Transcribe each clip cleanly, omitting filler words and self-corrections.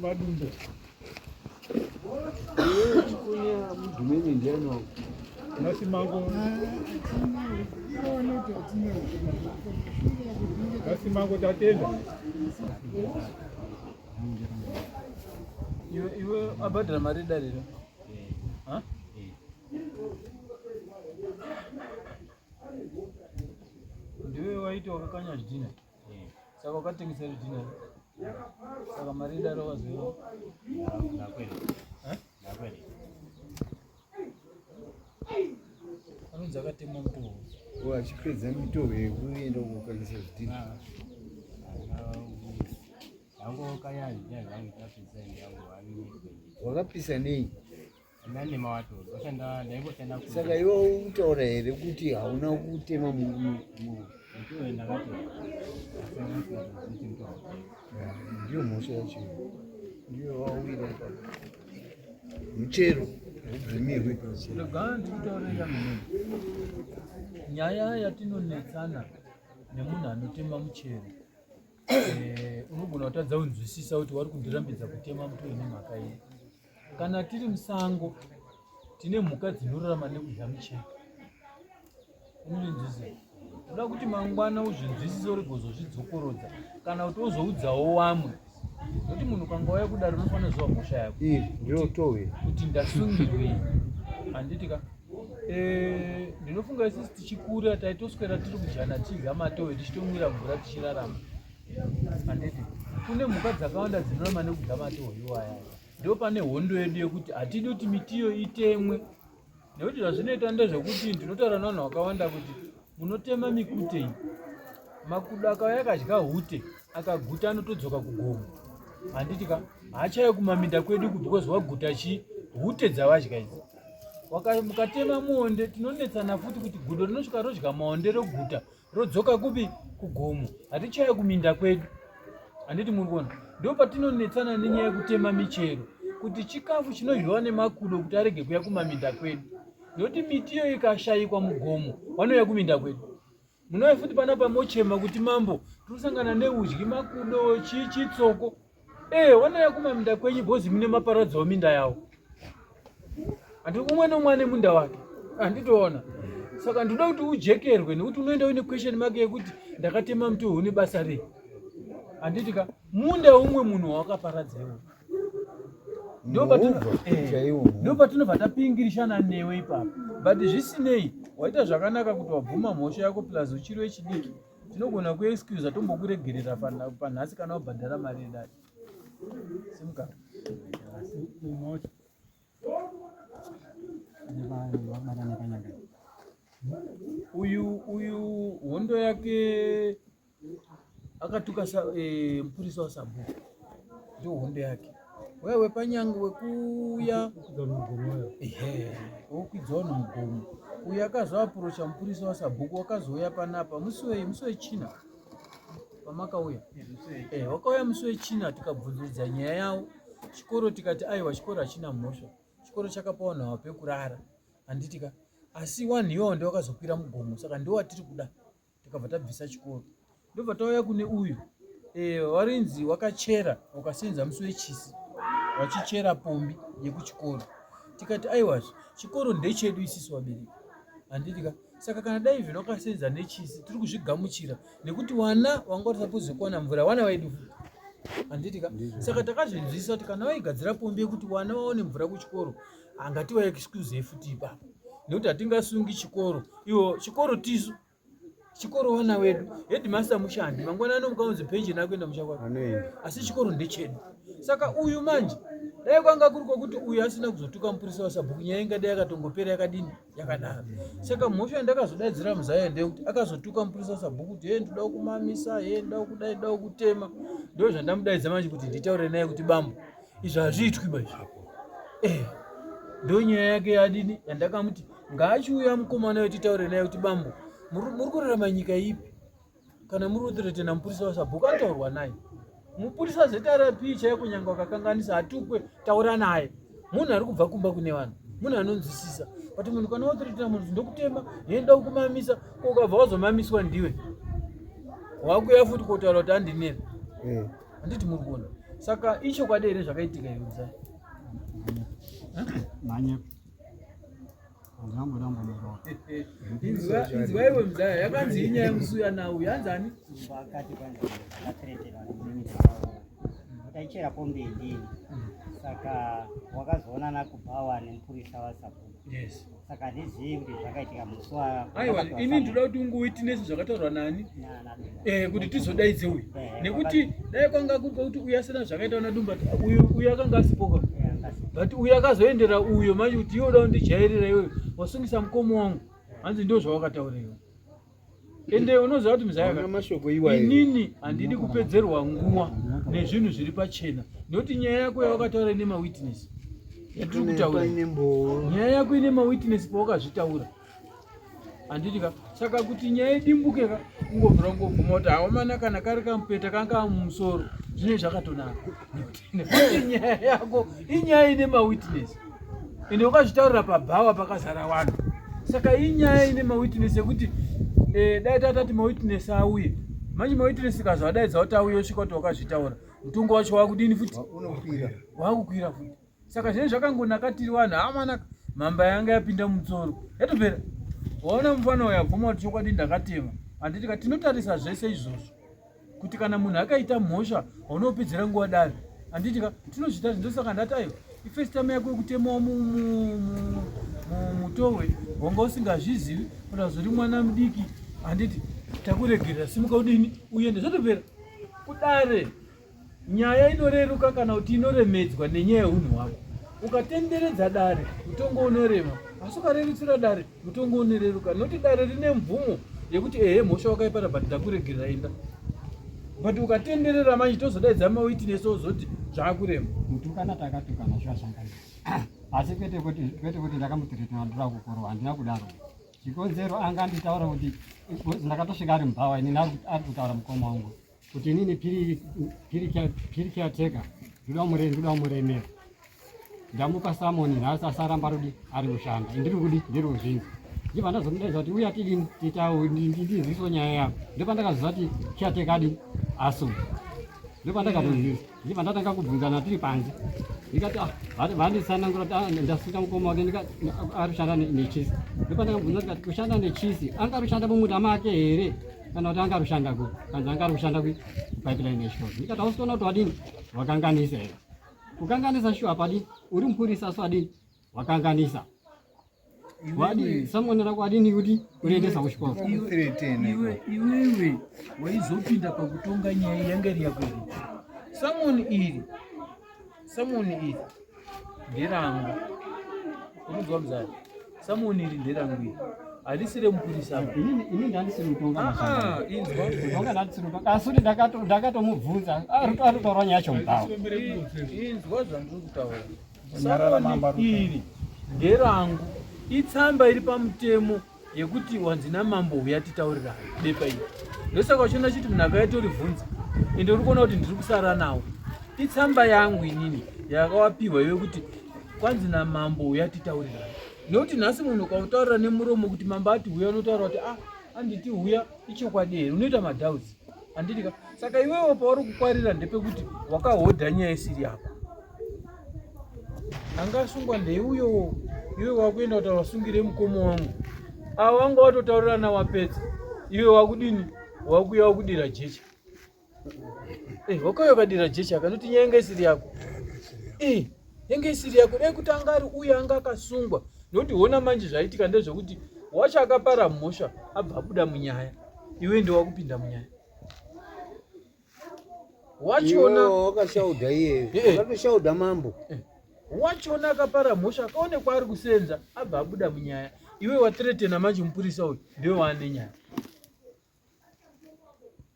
Madumbe. Iwewe chikunya mudhumeni ndiani wako? Masimango. Masimango tatenda. Iwe iwe abhadhara mari dariro. Ha? Ndiwe waiti wakakanya zvidhina. Saka wakatengesa zvidhina. Saka mari idaro wazoiwa. Anonzi akatemwa mutohwe. Achipedza mitohwe yekuenda kokanyisa zvidhina. Wakapisa nei? Saka iwe utaura here kuti hauna kutema ndiyo mhosva yacho ndiyo wawira ipapo muchero haubvumirwe. Rega ndikutaurira mhene. Nyaya yatinonetsana nemunhu anotema muchero eh, unogona kutadza kunzwisisa kuti wari kundirambidza kutema muti nemhaka yei. Kana tiri musango tine mhuka dzinorarama nekudya michero. Unozvinzwisisa? Toda kuti mangwana uzvinzwisise urigozozvidzokorodza kana kuti uzoudzawo wamwe. Nokuti munhu ukangouya kudaro unofanira kuziva mhosva yako. Iri ndiro towe. Kuti ndasungirwei. Handiti ka? Eh, ndinofunga isusu tichikura taitoswera tiri kujana tichidya matowe tichitomwira mvura tichirarama. Handiti? Kune mhuka dzakawanda dzinorarama nekudya matowe iwaya. Ndo pane hondo yedu yekuti hatidi kuti mitiyo itemwe nekuti zvazvinoita ndezvekuti ndinotaura nevanhu vakawanda kuti munotema mikute iyi makudo akauya akadya hute akaguta anotodzoka kugomo handiti ka haachauya kumaminda kwedu because waguta chi hute dzavadya idzi mukatema muonde tinonetsana futi kuti gudo rinosvika rodya maonde roguta rodzoka kupi kugomo hatichauya kuminda kwedu handiti muri kuona ndo patinonetsana nenyaya yekutema michero kuti chikafu chinodyiwa nemakudo kuti arege kuya kumaminda kwedu nekuti miti iyo ikashayikwa mugomo vanouya kuminda kwedu munouya futi panapa mochema kuti mambo tinosangana neudyi makudo chii chitsoko ee eh, wanouya kumaminda kwenyu bhozi mune maparadzawo minda yawo handi umwe neumwe ane munda wake handitoona saka ndinoda kuti ujekerwe nekuti unoenda uine question mark yekuti ndakatema muti une basa rei handiti ka munda umwe munhu wawakaparadza iwo ndopatinobva eh, tapingirishana newe ipapo but zvisinei waita zvakanaka kuti wabvuma mhosva yako plus uchiri wechidiki tinogona kuexcusa tombokuregerera panhasi kana wabhadhara mari yedare simuka uyu uyu hondo yake akatuka e, mupurisa wasabhuku ndo hondo yake wewe wepanyanga wekuuya ehe wokwidza vanhu mugomo uyu akazoapurocha mupurisa wasabhuku wakazouya panapa musi wei musi wechina pamakauya eh, wakauya musi wechina tikabvunzurudza nyaya yawo chikoro tikati aiwa chikoro hachina mhosva chikoro chakapa vanhu ava pekurara handiti ka asi wanhu iwawo ndiwo wakazokwira mugomo saka ndiwo watiri kuda tikabva tabvisa chikoro ndobva tauya kune uyu e, warinzi wakachera wakasenza musi wechisi wachichera pombi yekuchikoro tikati aiwazve chikoro ndechedu isisu vabereki handiti ka saka kana dai zvino wakasenza nechisi tiri kuzvigamuchira nekuti wana wanga uri suppose kuwana mvura wana wedu futi handiti ka saka takazvinzwisisa kuti kana waigadzira pombi yekuti wana waone mvura kuchikoro angatiwa excuse futi ipapo nekuti hatingasungi chikoro iwo chikoro tisu chikoro wana wedu headmaster mushandi mangwana ano mukaunzi pension akuenda musha kwake asi chikoro ndechedu saka uyu manje dai kwanga kuri kwekuti uyu asina kuzotuka mupurisa wasabhuku nyaya ingadai yakatongopera yakadini yakadaro saka mhosva yandakazodaidzira muzaya ndeyekuti akazotuka mupurisa sabhuku kuti hee ndoda kumamisa hee ndoda kudai ndoda kutema ndo zvandamudaidza manje kuti nditaure naye kuti bambo izvi hazviitwi ba izvi eh ndo nyaya yake yadini yandakamuti ngaachiuya mukomana uyo titaure naye kuti bambo muri kurarama nyika ipi kana muri kuthreatena mupurisa wasabhuku anotaurwa naye mupurisa zrp chaiyo kunyange wakakanganisa hatukwe taura naye munhu ari kubva kumba kune vanhu munhu anonzwisisa but munhu kana wathreatena munhu ndokutema yenda kumamisa ko ukabva wazomamiswa ndiwe wakuya futi kotaura kuti andinera eh. handiti muri kuona. Saka ichokwadi here zvakaitika iwe mzaya? Manyepo. Handina kumborova. Inzwa iwe mzaya, yakanzi inyaya yemusuya nawu yanzi ani? Vakati kwanzi ndakatereterwa nemunin'ina taichera pombi yedini, saka wakazoonana kubhawa nemupurisa wasabhuku. Yes. Saka handizivi kuti zvakaitika musi wa Aiwa, ini ndinoda kuti ungowitness zvakataurwa nani kuti tizodaidze uyu, nekuti dai kwanga kuri kwekuti uyu asina zvakaita una Dumba, uyu uyu akanga asipoka, but uyu akazoendera uyo manje kuti iwe uda kundijairira, iwewe wasungisa mukoma wangu, hanzi ndo zvawakataura iwe. Ende unoziva kuti muzaya Hauna mashoko iwayo. Inini handidi kupedzerwa nguva nezvinhu zviri pachena, nekuti nyaya yako yawakataura ine mawitness yatiri kutaura. Paine mboo. Nyaya yako ine mawitness pawakazvitaura, handiti ka? Saka kuti nyaya idimbuke ka, kungobvira kungobvuma kuti haumana kana kari kamupeta kanga mumusoro, zvinenge zvakatonaka, nekuti nyaya yako inyaya ine mawitness, ende wakazvitaurira pabhawa pakazara vanhu. Saka inyaya ine mawitness yekuti dai tatati mawitness auye manje, mawitness kazoadaidza kuti auye, osvika kuti wakazvitaura, mutongo wacho wakudini futi? Unokwira. Wakukwira futi. Saka zvinenge zvakangonaka tiri vanhu hamanaka, mhamba yanga yapinda mutsoro yatopera. Waona mufana uyo abvuma kuti chokwadi ndakatema, handiti ka? Tinotarisa zvese izvozvo kuti kana munhu akaita mhosva waunopedzera nguva dare, handiti ka? Tinozvita. Ndosaka ndati aiwa, ifirst time yako yekutemawo mutowe, wanga usingazvizivi, unazori mwana mudiki, handiti? Takuregerera, simuka udini, uende, zvotopera. Kudare nyaya inoreruka kana kuti inoremedzwa nenyaya yeunhu hwako. Ukatenderedza dare, mutongo unorema, asi ukarerutsira dare, mutongo unoreruka, nokuti dare rine mvumo yekuti ehe, mhosva wakaipara, but ndakuregerera, enda. But ukatenderera manje, tozodaidza mawitness, ozoti zvaakurema. Kutukana takatukana zvazvakanaka, asi kwete kuti ndakamuthreatena ndoda kukurova, handina kudaro. Chikonzero anga anditaura kuti ndakatosvika ari mubhawa, inini ari kutaura mukoma wangu kuti inini Phiri caretaker ndoda kumuremera, ndamupa summon nhasi, asaramba rudi ari kushanda, ndiri kudi ndiri kuzvinzi. Ndibva ndazomudaidza kuti uya tidini, ndinzwiso nyaya yako. Ndopandakaziva kuti caretaker adi asungwa, ndopandakatozvizwa. Ndibva ndatanga kubvunzana tiri panze, ndikati ah, vanditsanangura kuti ah, ndasunga mukoma wake, ndikati ari kushanda nechisi. Ndopandakabvunza ndikati kushanda nechisi, anga ari kushanda mumunda make here kana kuti anga ari kushanda ku? Kanzi anga ari kushanda kupipeline yechikoro. Ndikati hausi kuona kuti wadini, wakanganisa here? Kukanganisa shuwa padini, uri mupurisa, so adini, wakanganisa, wadi summon rako adini kuti uriendesa kuchikoro. Threaten. Iwewe waizopinda pakutonga nyaya yanga iri yako iri. Summon iri, summon iri nderangu, unonzwa muzari? Summon iri nderangu, iri harisi remupurisa. Inini ndandisiri kutonga. Ah, Mashanga inzwa. Kutonga ndandisiri kutonga, asi kuti ndakatomubvunza ari kutaura nyaya yacho mubhawa. Inzwa zvandiri kutaura. Summon iri nderangu, itsamba iri pamutemo yekuti wanzi namambo uya titaurira bepa iri. Ndosaka uchiona chiti munhu akaitoribvunza, ende uri kuona kuti ndiri kusara nawo. Itsamba yangu inini yakawapiwa iwe kuti kwanzi namambo uya titaurirana, nekuti nhasi munhu ukautaurira nemuromo kuti mambo ati huya, unotaura kuti ah, anditi huya, ichokwadi here? Unoita madoubts, handiti ka? Saka iwewo pauri kukwarira ndepekuti wakahodha nyaya isiri yako. Angasungwa ndeuyowo, iwe wakuenda kuti wasungire mukoma wangu, ava wanga watotaurirana wapedza, iwe wakudini? Wakuya wakudira jecha. Wakauya ukadira jecha kanoti nyaya yanga isiri yako. Yange isiri yako. Dai kuti anga ari uyo anga akasungwa, nekuti hona manje zvaitika ndezvekuti wacho akapara mhosva abva abuda munyaya, iwe ndiwakupinda munyaya wachona. Iwewe wakashaudha iyeyo. Wakatoshaudha mambo. Wachona akapara mhosva akaonekwa ari kusenza abva abuda munyaya, iwe wathreatena manje mupurisa uyu, ndiwe waane nyaya.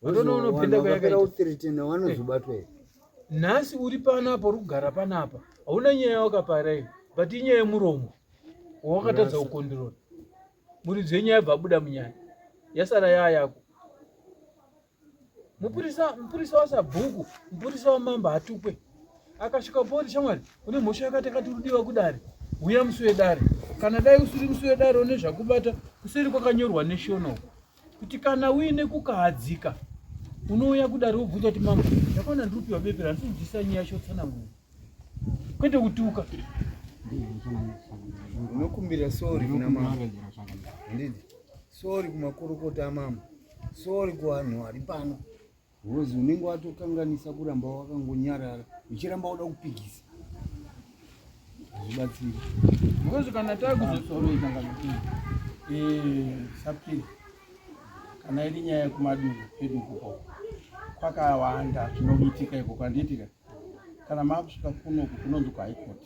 Watoona unopinda Vakapera kwayakaita. kuthreatena vanozobatwa here? Nhasi uri panapa, uri kugara panapa, hauna nyaya yakapara iyo, but inyaya yemuromo wawakatadza kucontrola. Muridzi wenyaya yabva abuda munyaya, yasara yaa yako. Mupurisa, mupurisa wasabhuku, mupurisa wamambo hatukwe. Akasvika pori, shamwari, une mhosva yakati akati, urudiwa kudare, uya musi wedare. Kana dai usiri musi wedare, une zvakubata kuseri kwakanyorwa neshona uko kuti kana uine kukahadzika. Unouya kudare wobvunza kuti mambo, ndakaona ndiri kupiwa bepe randiri kunzwisisa nyaya yacho tsanangura. Kwete kutuka. Unokumbira sorry kuna mambo. Handiti? Sorry kumakorokota amambo. Sorry kuvanhu vari pano. Because unenge watokanganisa kuramba wakangonyarara uchiramba uda kupikisa. Hazvibatsiri. Because kana takuzosoroi eh, sapiri kana iri nyaya yekumadunhu kwedu ukoko kwakawanda zvinoitika ikoko handiitika kana maakusvika kunoku kunonzi kuhigh court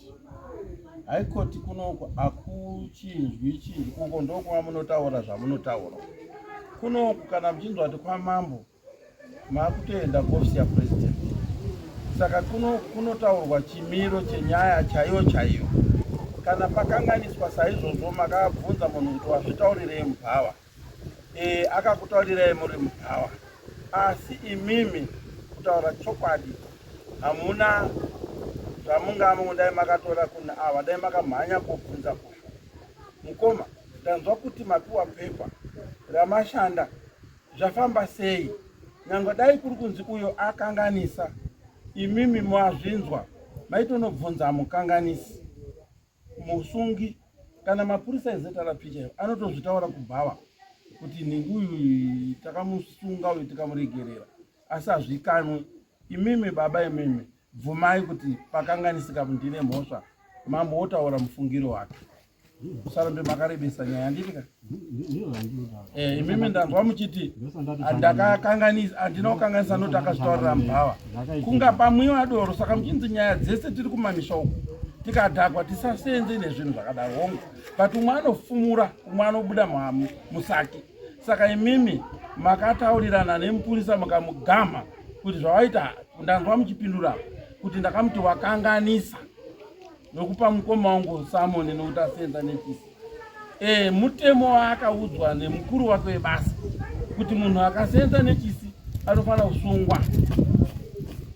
high court kunoku akuchinjwi chinjwi uko ndokuva munotaura zvamunotaura kunoku kana muchinzwa kuti kwamambo makutoenda kuofisi yapresident saka kuno kunotaurwa chimiro chenyaya chaiyo chaiyo kana pakanganiswa saizvozvo makabvunza munhu kuti wazvitaurirei mubhawa e, akakutaurirai muri mubhawa asi imimi kutaura chokwadi hamuna zvamungamu dai makatora kuna ava dai makamhanya kobvunza kusho mukoma ndanzwa kuti mapiwa pepa ramashanda Zvafamba sei? Nyangwe dai kuri kunzi uyo akanganisa, imimi mazvinzwa maitonobvunza mukanganisi, musungi kana mapurisa eZRP chaivo anotozvitaura kubhawa kuti nhingi uyu takamusunga uyu tikamuregerera, asi hazvikanwi. Imimi baba imimi bvumai kuti pakanganisika ndine mhosva, mambo wotaura mufungiro wake. Musarambe makarebesa nyaya handiti ka? Eh, imimi ndanzwa muchiti ndakakanganisa, handina kukanganisa noti akazvitaurira mubhawa. Kunga pamwiwa doro, saka muchinzi nyaya dzese tiri kumamisha uku tikadhakwa tisasenze nezvinhu zvakadaro hongu, but umwe anofumura, umwe anobuda musaki. Saka imimi makataurirana nemupurisa mukamugama kuti zvawaita, ndanzwa muchipindura kuti ndakamuti wakanganisa nokupa mukoma wangu samoni nokuti asenza nechisi e, mutemo waakaudzwa nemukuru wake webasa kuti munhu akasenza nechisi anofanira kusungwa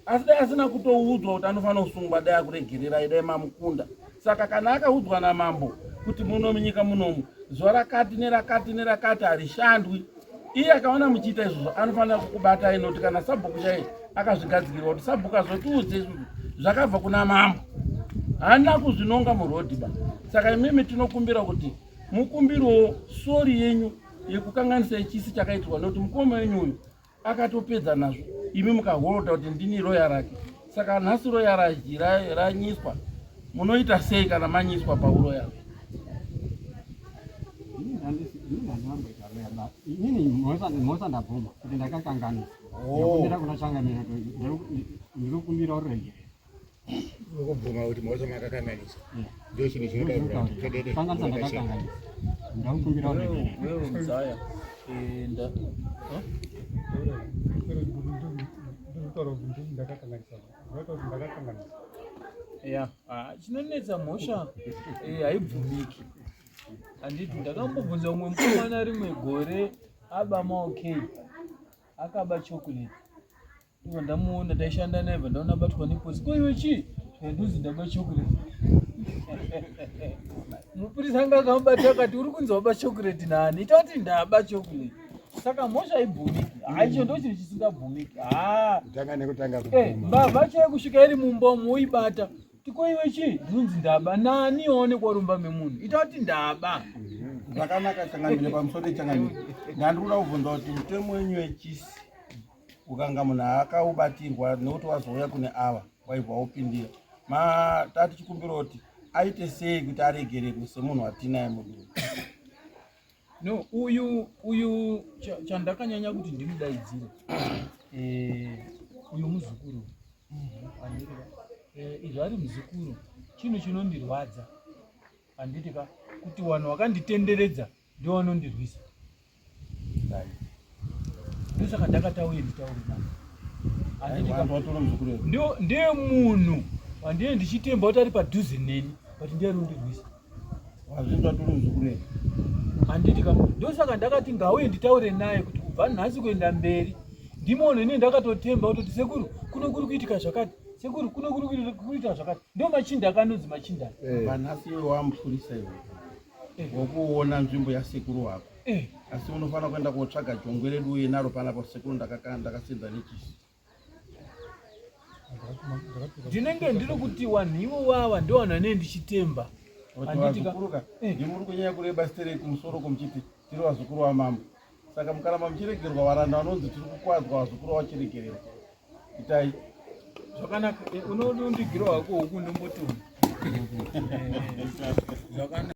asi dai asina kutoudzwa kuti anofanira kusungwa dai akuregererai dai mamukunda saka kana akaudzwa namambo kuti muno munyika munomu zuva rakati nerakati nerakati harishandwi iye akaona muchiita izvozvo anofanira kukubatai nokuti kana sabhuku chaiye akazvigadzikirwa kuti sabhuku azotiudze izvozvo zvakabva kuna mambo haana kuzvinonga murodhi ba saka imimi tinokumbira kuti mukumbirowo sori yenyu yekukanganisa ichisi chakaitirwa nokuti mukoma wenyu uyu akatopedza nazvo imi mukaholda kuti ndini roya rake saka nhasi roya ranyiswa munoita sei kana manyiswa pauroya inini mhosva ndabvuma kuti ndakakanganisa oh. ndikumbira kuna changamire ndiri kumbira ruregerero kubvuma kuti mhosva makakanganisa ndio chinhu chinoda kuti kanganisa ndakakanganisa ndakukumbira ruregerero wewe mzaya enda ya ah, chinonetsa mhosva eh, haibvumiki handiti ndakambobvunza umwe mukomana rimwe gore aba maok akaba chocolate ndibva ndamuona taishanda naye bva ndaona abatwa nepolisi ko iwe chii zvanduzi ndaba chocolate mupurisa anga akamubata akati uri kunzi waba chocolate nani ita kuti ndaba chocolate saka mhosva haibvumiki haicho ndo chinhu chisingabvumiki haa kutanga nekutanga eh, mbavha chaiyo kusvika iri mumba umu woibata tiko iwe chii ndinonzi ndaba nani waonekwa rumba memunhu ita kuti ndaba zvakanaka changamire pamusoro changamire ndandiri kuda kubvunza kuti mutemo wenyu wechisi ukanga munhu akaubatirwa nekuti wazouya kune ava waibva wopindira tati chikumbiro kuti aite sei kuti aregererwe semunhu watinaye mudunhu no uyu uyu chandakanyanya kuti ndimudaidzire eh, uyu muzukuru handiti ka eh, izvo ari muzukuru chinhu chinondirwadza handiti ka kuti vanhu vakanditenderedza ndivo vanondirwisa ndosaka ndakatauye nditaure navo ndiye munhu wandiye ndichitemba kuti ari padhuze neni but ndiye ari kundirwisa wazvinzwa turi muzukuru here handiti ka ndosaka ndakati ngauye nditaure naye kuti kubva nhasi kuenda mberi ndimono ini ndakatotemba kutoti sekuru kuno kuri kuitika zvakati sekuru kuno kuri kuitika zvakati ndo machinda akanonzi machinda eh. panhasi iwe wamupurisa iwe eh. wokuona nzvimbo yasekuru wako. Asi unofanira kuenda kotsvaga jongwe redu uye naro panapa sekuru ndakasenza nechisi. Ndinenge ndiri kuti wanhu ivo vava ndowanhu anee ndichitemba. Vazukuru ka ndimi muri kunyanya kureba stereki kumusoro kumuchiti tiri vazukuru vamambo. Saka mukaramba muchiregerwa varanda vanonzi tiri kukwadzwa vazukuru vachiregererwa. Itai zvakanaka. Unondigirawo hako huku ndombotoona. Zvakanaka.